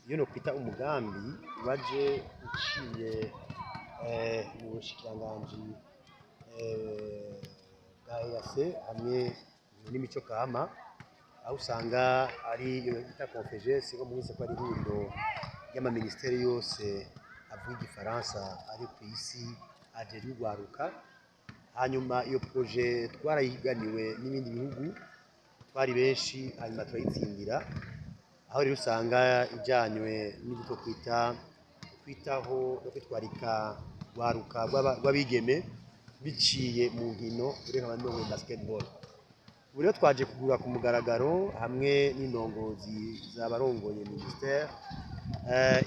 Iyo nokwita umugambi waje uciye mu bushikiranganji bwa EAC hamwe n'imico kama, aho usanga ari iyo bita CONFEJES, ko muzi ko ari ihuriro ry'amaministeri yose avuga igifaransa ari ku isi ajejwe urwaruka. Hanyuma iyo projet twarayiganiwe n'ibindi bihugu, twari benshi, hanyuma turayitsindira. Aho rero usanga ijanywe n'ibyo kwita kwitaho no kwitwarika rwaruka rw'abigeme biciye mu nkino, uri nkaba ndongoye basketball. Ubu rero twaje kugura ku mugaragaro hamwe n'indongozi z'abarongoye ministère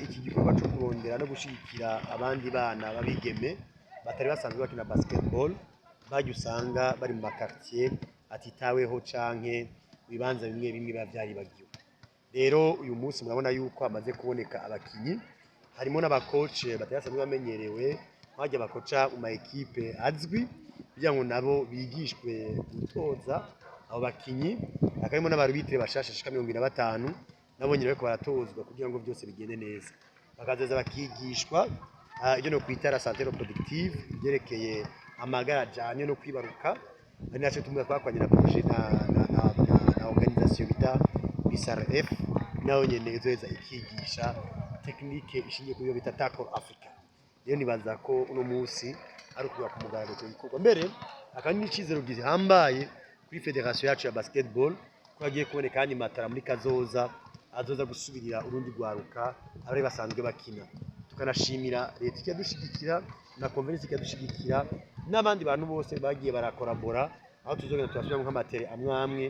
iki gikorwa cyo kurondera no gushigikira abandi bana b'abigeme batari basanzwe bakina basketball, bajya usanga bari mu ma quartier atitaweho canke ibibanza bimwe bimwe biba vyaribagiwe. Rero uyu munsi murabona yuko hamaze kuboneka abakinyi, harimo n'aba coach batari basanzwe bamenyerewe, bajya bakoca mu ma équipe azwi, kugira ngo nabo bigishwe gutoza abo bakinyi. Hakabimo n'aba arbitre bashasha bashika 75, nabo nyene bariko baratozwa kugira ngo byose bigende neza, bakazoza bakigishwa ibyo no kwita la santé reproductive, ibyerekeye amagara ajanye no kwibaruka. Ari naco tumwe twakwanye na projet na organisation bita BSRF, nayo nyene izoheza ikigisha technique ishingiye ku byo bita Tackle Africa. Rero nibaza ko uno munsi ari ukugura ku mugaragaro icyo gikorwa, mbere akaba n'icizero gihambaye kuri fédération yacu ya basketball ko hagiye kuboneka ayandi matara muri kazoza azoza gusubirira urundi rwaruka abari basanzwe bakina. Tukanashimira leta ikadushigikira na conference ikadushigikira n'abandi bantu bose bagiye barakorabora, aho tuzogenda turasubiramo nk'ama terrain amwe amwe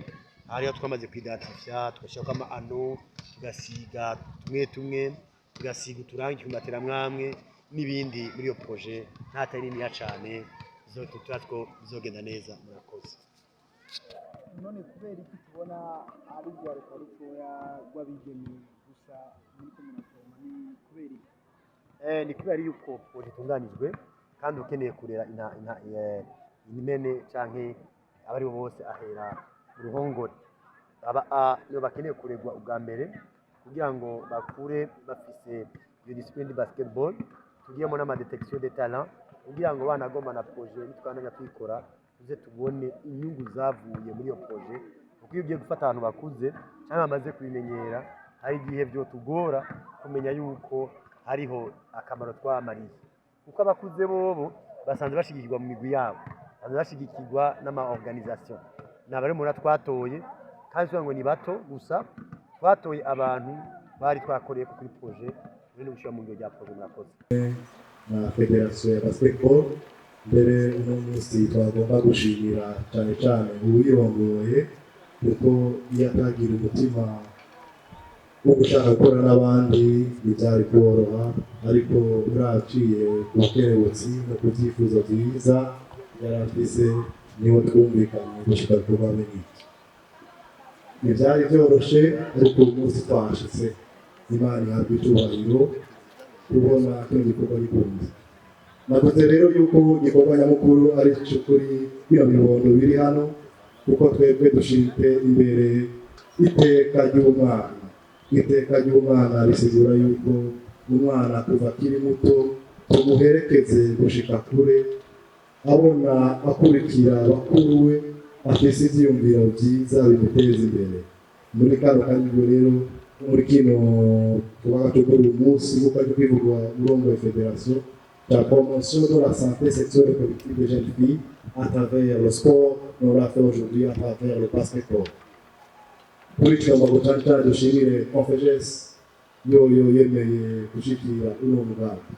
hariho twamaze kwidentifya, tugashyirako ama anneaux, tugasiga tumwe tumwe, tugasiga uturangi ku ma terrain amwe amwe n'ibindi. Muri iyo projet ntatari niniya cane, turazi ko bizogenda neza. Murakoze. None kubera iki tubona ari urwaruka rutoya rw'abigeme gusa muriko muraforoma? Ni kubera iki? Ni kubera yuko projet itunganijwe, kandi ukeneye kurera impene canke abari bo bose ahera mu ruhongore. Aba nibo bakeneye kuregwa ubwa mbere kugira ngo bakure bafise iyo discipline de basketball. Tugiyemo n'ama détection de talent kugira ngo banagomba na projet nitwananya tuyikora, tuze tubone inyungu zavuye muri iyo projet, kuko iyo ugiye gufata abantu bakuze cyangwa bamaze kubimenyera, hari igihe vyotugora kumenya yuko hariho akamaro twamariye, kuko abakuze bobo basanzwe bashigikirwa mu migwi yabo, basanzwe bashigikirwa n'ama organisation. Ni abari mura twatoye, kandi tuvuga ngo ni bato gusa, twatoye abantu bari twakoreye kuri projet no gushyira mu ngiro rya projet. Murakoze. Na fédération ya basketball mbere, uno munsi twagomba gushimira cyane cyane uwirongoye, kuko iyo atagira umutima wo gushaka gukora n'abandi ntibyari koroha, ariko uraciye ku bukerebutsi no ku byifuzo byiza yari afise, niho twumvikanye gushika ibikorwa bene iki. Ntibyari byoroshe, ariko uyu munsi twahashitse. Imana ihabwa icyubahiro kubona kino gikorwa gikunze. Navuze rero yuko igikorwa nyamukuru ari icyo kuri bino bibondo biri hano, kuko twebwe dushite imbere iteka ry'umwana. Iteka ry'umwana risigura yuko umwana kuva akiri muto tumuherekeze gushika kure, abona akurikira bakuru we, afise ivyiyumviro vyiza bimuteza imbere. Muri kano kanya rero, muri kino kubaga cyo kuri uyu munsi, nk'uko ari kwivugwa urongoye fédération, la promotion de la santé sexuelle et reproductive des jeunes filles à travers le sport, on l'a fait aujourd'hui à travers le basketball. Kuri ico ngo cyane cyane dushimire CONFEJES yoyo yemeye gushikira uno mugambi.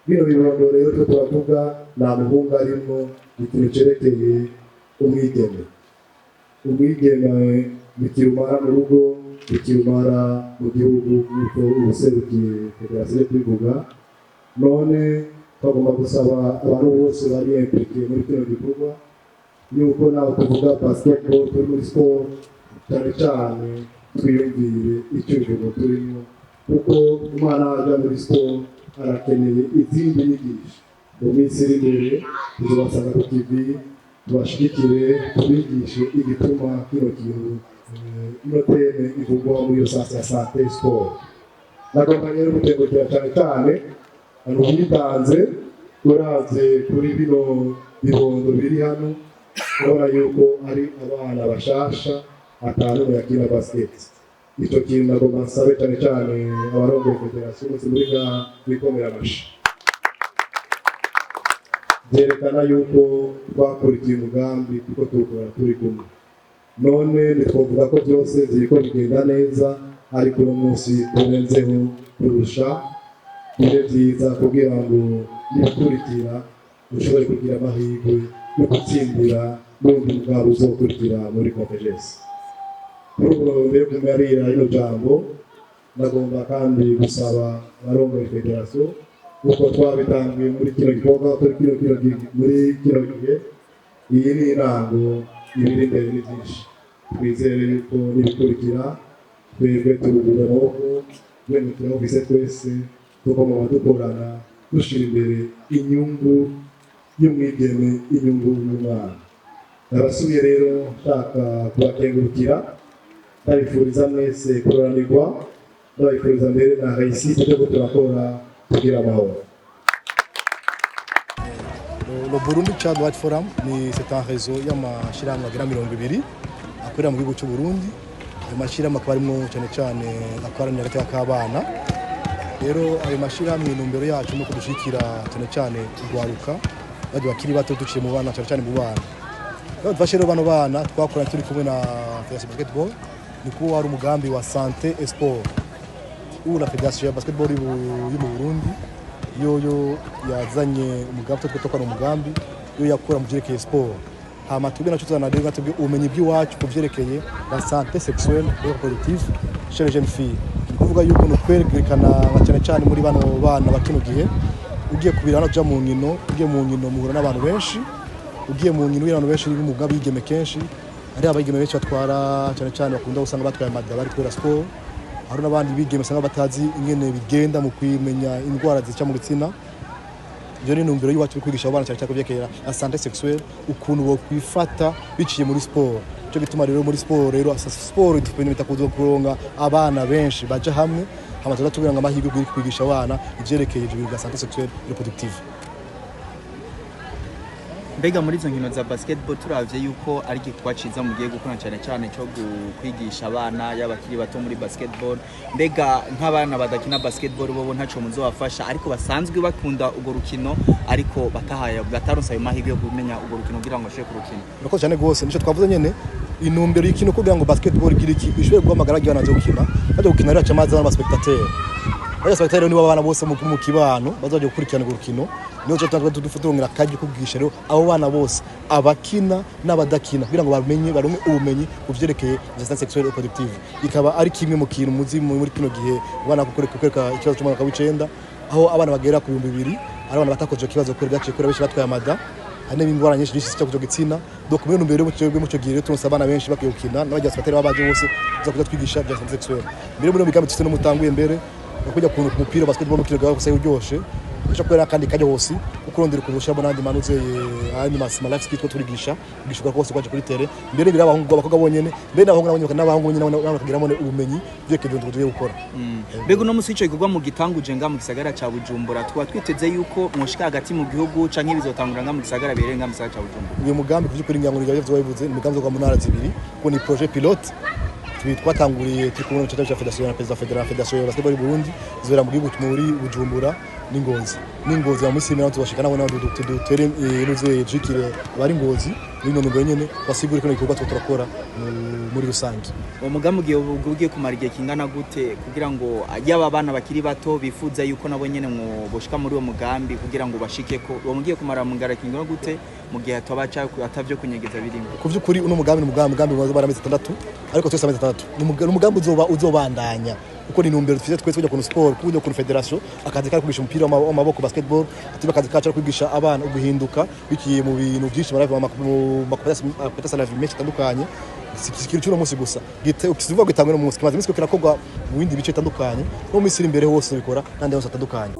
Bino bibondo rero twe turavuga, nta muhungu arimwo, ikintu cerekeye umwigeme. Umwigeme bikirumara mu rugo, bikirumara mu gihugu, nk'uko ubuserukiye fédération iri kubivuga. None twagomba gusaba abantu bose bari impliqués muri kino gikorwa yuko nawe tuvuga basketball, turi muri sport, cyane cyane twiyumvire icyo bivugo turimo, kuko umwana ajya muri sport arakeneye izindi nyigisho. Mu minsi iri imbere tuzobasanga ku kivi, tubashigikire, tubigishe igituma kino kintu, ino thème ivugwa muri iyo sens ya santé sport. Nagomba rero gukengurukira cyane cyane abantu bitanze. Uravye kuri bino bibondo biri hano, urabona yuko ari abana bashasha, atanu yakina basket. Ico kintu nagomba nsabe cyane cyane abarongoye fédération bose muri ngaha bikomera amashi. Byerekana yuko twakurikiye umugambi kuko tuwukora turi kumwe. None ntitwavuga ko byose ziriko bigenda neza, ariko uno munsi turenzeho kurusha, bibe byiza kugira ngo nibikurikira ushobore kugira amahirwe yo gutsindira n'undi mugabo uzokurikira muri CONFEJES. Muri ubwo mbere yo kumarira rino jambo, nagomba kandi gusaba abarongoye fédération, uko twabitangiye muri kino gikorwa, turi kino muri kino gihe, iyi ni intango, ibiri imbere ni byinshi. Twizere yuko n'ibikurikira twebwe turugura amaboko, wenda turabufise twese, tugomba dukorana, dushyira imbere inyungu y'umwigeme, inyungu y'umwana. Ndabasubiye rero nshaka kubakengurukira, ndabifuriza mwese kuroranirwa, ndabifuriza mbere na réussite cyo turakora tugira amahoro. Le Burundi Child Right Forum ni c'est un réseau y'amashirahamwe agera 20 akorera mu gihugu cy'u Burundi. Ayo mashirahamwe akaba arimo cyane cyane akorana agateka k'abana. Rero ayo mashirahamwe, intumbero yacu ni kudushikira cyane cyane urwaruka bajya bakiri bato, duciye mu bana, cyane cyane mu bana. Rero dufashe rero bano bana twakoranye turi kumwe na Fédération Basketball, ni kuba wari umugambi wa santé et sport. Ubu la Fédération ya Basketball yo mu Burundi yoyo yazanye umugambi twe twakora, umugambi yo yakora mu byerekeye sport, hama twebwe naco tuzana rero twebwe ubumenyi bw'iwacu ku byerekeye la santé sexuelle et reproductive chez les jeunes filles. Ni kuvuga yuko ni ukwerekana nka cyane cyane muri bano bana ba kino gihe, ugiye kubira hano uja mu nkino, ugiye mu nkino muhura n'abantu benshi, ugiye mu nkino abantu benshi mu bw'abigeme, kenshi hari abigeme benshi batwara, cyane cyane bakunda gusanga batwaye amada bari kubera sport. Hari n'abandi bigeme usanga batazi ingene bigenda mu kwimenya indwara zica mu gitsina. Ibyo ni intumbero y'iwacu yo kwigisha abo bana cyane cyane kubyerekeye la santé sexuelle, ukuntu bokwifata biciye muri sport. Cyo gituma rero muri sport, rero sport idupimita kuza kuronka abana benshi baja hamwe, hama tuza tugira ngo amahirwe yo kwigisha abana ivyerekeye ivyo bintu bya santé sexuelle reproductive. Mbega muri izo nkino za basketball, turavye yuko ari igikorwa ciza mugiye gukora, cyane cyane cyo kwigisha abana y'abakiri bato muri basketball, mbega nk'abana badakina basketball bobo ntaco muzobafasha, ariko basanzwe bakunda urwo rukino, ariko batahaye, bataronse ayo mahirwe yo kumenya urwo rukino kugira ngo bashobore kurukina? Urakoze cyane rwose. Nicyo twavuze nyene, intumbero y'ikino kugira ngo basketball igire iki, ishobore guhamagara abana baje gukina. Baje gukina rero haca amazi n'aba spectateurs. Bajya spectateurs nibo abana bose mu kibano bazaje gukurikirana urwo rukino. Niyo cyo tuba tudufatira akajya kugisha rero abo bana bose, abakina n'abadakina, kugira ngo bamenye, baronke ubumenyi ku vyerekeye santé sexuelle reproductive. Ikaba ari kimwe mu kintu muzi muri kino gihe abana kukwereka ikibazo cy'umwaka w'9, aho abana bagera ku 2000 ari abana batakoze ikibazo kubera byaciye kubera benshi batwaye amada. Hari n'ingwara nyinshi nyinshi zica ku gitsina. Donc muri ntumbero yo mu gihe rero turonse abana benshi bakwiye gukina n'abajya spectateurs babaje bose, tuza kuja twigisha bya santé sexuelle. Mbere muri migambi dufite n'umutanguye mbere kujya ku mupira wa basketball mu kino gusa uryoshe, ushobora kubera kandi kajya hose ukurondera ukuntu ushyiramo n'andi manuze, ayandi masima life skills turigisha kwigisha kose kwaje kuri terrain. Mbere biri abahungu, abakobwa bonyene, mbere n'abahungu n'abanyene, n'abahungu nyene nabo bakagiramo ubumenyi byerekeye ibintu tugiye gukora. Mbega uno musi ico gikorwa mugitanguje nga mu gisagara ca Bujumbura, twaba twiteze yuko mwoshika hagati mu gihugu, canke bizotangura nga mu gisagara bereye nga mu gisagara ca Bujumbura? Uyu mugambi ku by'ukuri ngira ngo nibyo wabivuze, ni umugambi wo mu ntara zibiri, kuko ni projet pilote. Twatanguriye turi kumwe n'umucaca cya fédération na président fédération ya basketball y'u Burundi, izobera mu gihugu muri Bujumbura n'Ingozi. Mu minsi mire tubashika nabo dutere inuze jikire abari Ngozi muri ino ntumbero nyene, basigure ko igikorwa two turakora muri rusange. Uwo mugambi ugiye kumara igihe kingana gute, kugira ngo yaba abana bakiri bato bifuza yuko nabo nyene boshika muri uwo mugambi kugira ngo bashikeko, uwo mugiye kumara mugara kingana gute mu gihe hataba atavyo kunyegeza birimo? Ku by'ukuri uno mugambi ni umugambi umaze amezi 6, ariko twese amezi 6 ni umugambi uzoba uzobandanya, kuko ni intumbero dufite twese kujya kuntu sport, kujya kuntu fédération akazi kari kwigisha umupira w'amaboko basketball, ati akazi kacu ari kwigisha abana uguhinduka biciye mu bintu byinshi mu ma compétences menshi atandukanye. Si ikintu cy'uno munsi gusa gite ukivuga gitangwe no munsi, kimaze iminsi kirakorwa mu bindi bice bitandukanye, no mu minsi iri imbere hose bikora n'andi hose atandukanye.